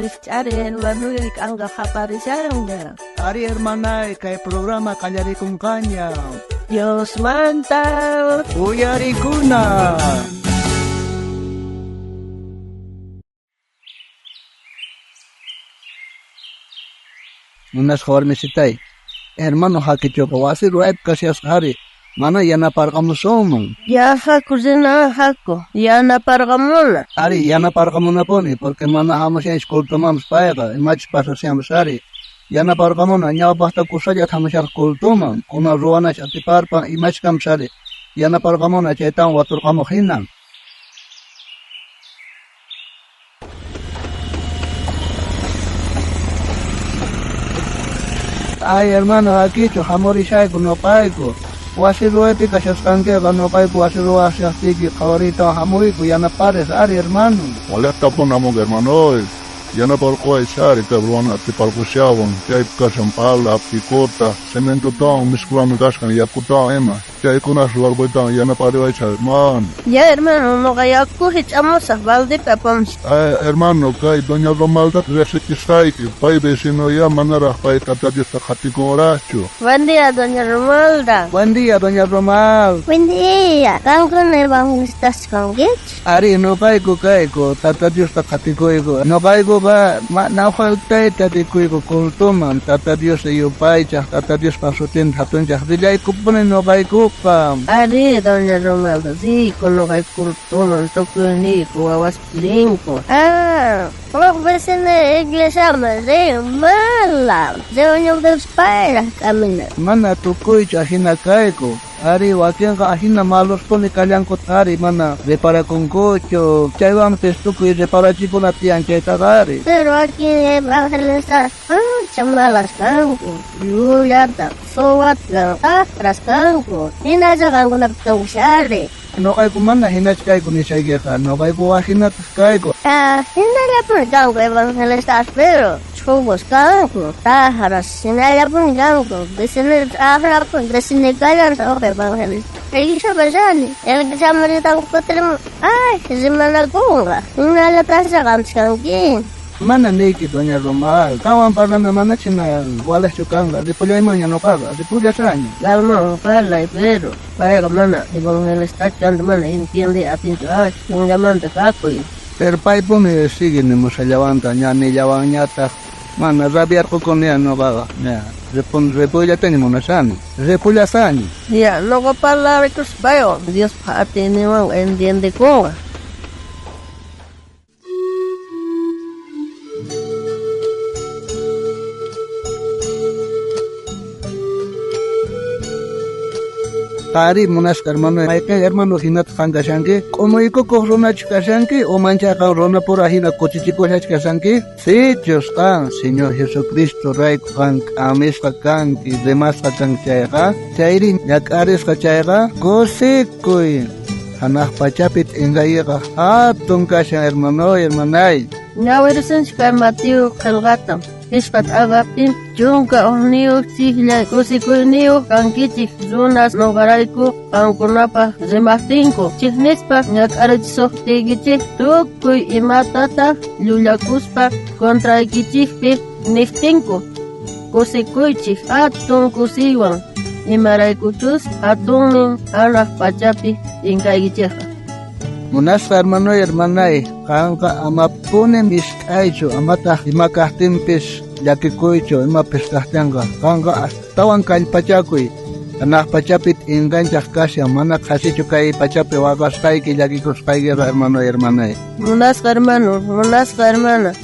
Rijch'ari hermanoy, k'anqa qaparishanña. Ari hermanay, kay programa qallarikunqaña. Diosmanta Uyarikuna. Munasqa warmisitay, hermano hakichuqa wasi ruwaypi kashasqa ari, mana yanaparqamusunman. Ya haku rina haku, yanaparqamuna. Ari, yanaparqamunapuni, porque mana hamushanchis cultumanpis payqa, imachus pasashanpis ari. Yanaparqamuna, ñawpaqta kusallata hamusharqa cultuman, kunan ruwanash atiparpan imachus kanpis ari. Yanaparqamuna chaytawan waturqamuq hina. Ay, hermano, hakichu hamurishayku noqayku. Wasi ruwaypi kashasqankiqa noqayku wasi ruwashaqtiyki qhawariytawan hamuyku yanapares ari hermano. Waliqtapuni hamunki hermanoy. Yanaparquway ari kay ruwana atiparqushawan, chaypi kashan pala, picota, cementotawan mezclana kashan yakutawan ima. Chaykunas ruwarquytawan yanapariwaychis hermano. Ya hermano, noqa yaku hich'amusaq baldepi apamusaq. Ay, hermano, kay doña Romalda riqsichisqayki, pay vecinoya manaraq pay Tata Diosta qhatikunraqchu. Buen día, doña Romalda. Buen día, doña Romal. Buen día. Qankuna evangelistas kankichis? Ari, noqayku kayku, Tata Diosta qhatikuyku. Noqaykuqa nawqayta rikuyku cultuman, Tata Dios yupaychaq, Tata Diospa sutinta hatunchaq rillaykupuni noqaykuqa. Ari, doña Romalda, riyku noqayku cultuman, tukuyniyku wawaspi rinku. Ah, huk vecino iglesiaman rin, mala. Reunionpipis payraq k'amina. Mana tukuychu ajina kayku. Ari, wakinqa ajina malospuni kallankuta ari, mana reparakunkuchu. Chaywanpis tukuy reparachikuna tiyan chaytaqa ari. Pero wakin evangelistas ancha malas kanku, llullata, suwata, saqras kanku. Hinalla qankunapi kankushari. Noqayku mana hinachu kayku nishaykiqa, noqayku wajinataq kayku. Ah, hinallapuni kanku evangelistas, pero ch'uqus kanku, tájaras, hinallapuni kanku, vecino t'aqrapuni, vecino kallantaq huk evangelista. Iglesia iglesia ritanku kutirimun, ay, rimanakunqa, hinallataqcha qampis kanki. Mana niyki, doña Romal, qanwan parlana manachu hina walejchu kanqa, ripullaymanña noqaqa, ripullasaqña. Qanman parlay, pero payqa mana evangelistachu chanta mana entiende atinchu, ay, kunllamanta kakuy. Pero paypuni sigue nimushallawanta, ña nillawanñataq, mana rabiarqukuniña noqaqa, ña, ripullataña munashani, ripullasaqña. Ya, noqa parlarikuspa paywan, Diospa atiyninwan entiendekunqa. Qari munasqa hermano, mayqen hermano hinataq qan kashanki? K'umuykukuq runachu kashanki o manchaqa runapura hina kuchichikushachu kashanki? Sichus qan Señor Jesucristo rayku qan k'amisqa kanki, rimasqa kanki chayqa, chayri ñak'arisqa chayqa, kusikuy. Hanaq pachapi t'inqayqa hatun kashan hermano, hermanay. Ñawirisunchik kay Mateo qillqata. Pishqa t'aqapi 11 chiklla kusikuyniyuq kankichik runas noqarayku qankunapaq rimaqtinku. Chiknispa ñak'arichisuqtiykichik tukuy imatataq llullakuspa contraykichikpi niqtinku. Kusikuychik hatun kusiywan, imaraykuchus hatunnin hanaq pachapi t'inkaykichikqa. Munasqa hermano, hermanay, qanqa amapuni misk'aychu, amataq ima kaqtinpis llakikuychu, imapis kaqtinqa. Qanqa astawan kallpachakuy. Hanaq pachapi t'inqanchaq kashan, mana qhasichu kay pachapi waqasqayki, llakikusqaykiqa, hermano, hermanay. Munasqa hermano, munasqa hermana,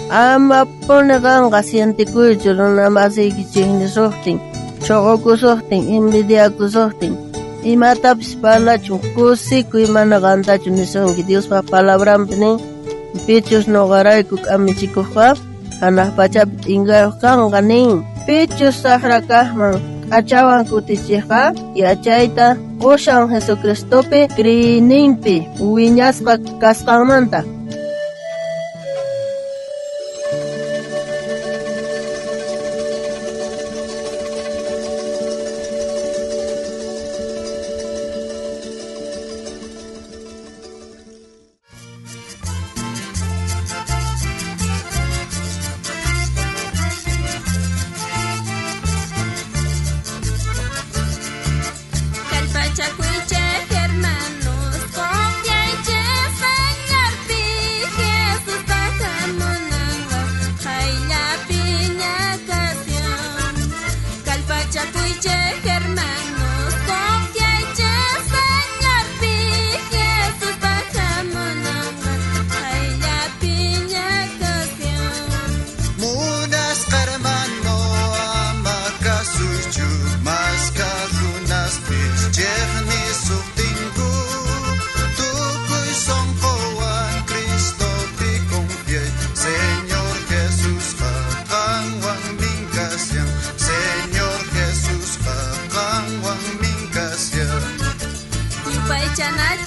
amapuni qanqa sientikuychu runa masiykichik nisuqtin, ch'uqukusuqtin, envidiakusuqtin. Imatapis parlachun, kusikuy mana qantachu nisunki. Diospa palabranpi nin, pichus noqarayku k'amichikuqqa, hanaq pachapi t'inkayuq kanqa nin. Pichus saqra kaqman k'achawan kutichiqqa, yachayta qushan Jesucristopi kriyninpi wiñasqa kasqanmanta.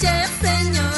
Señor.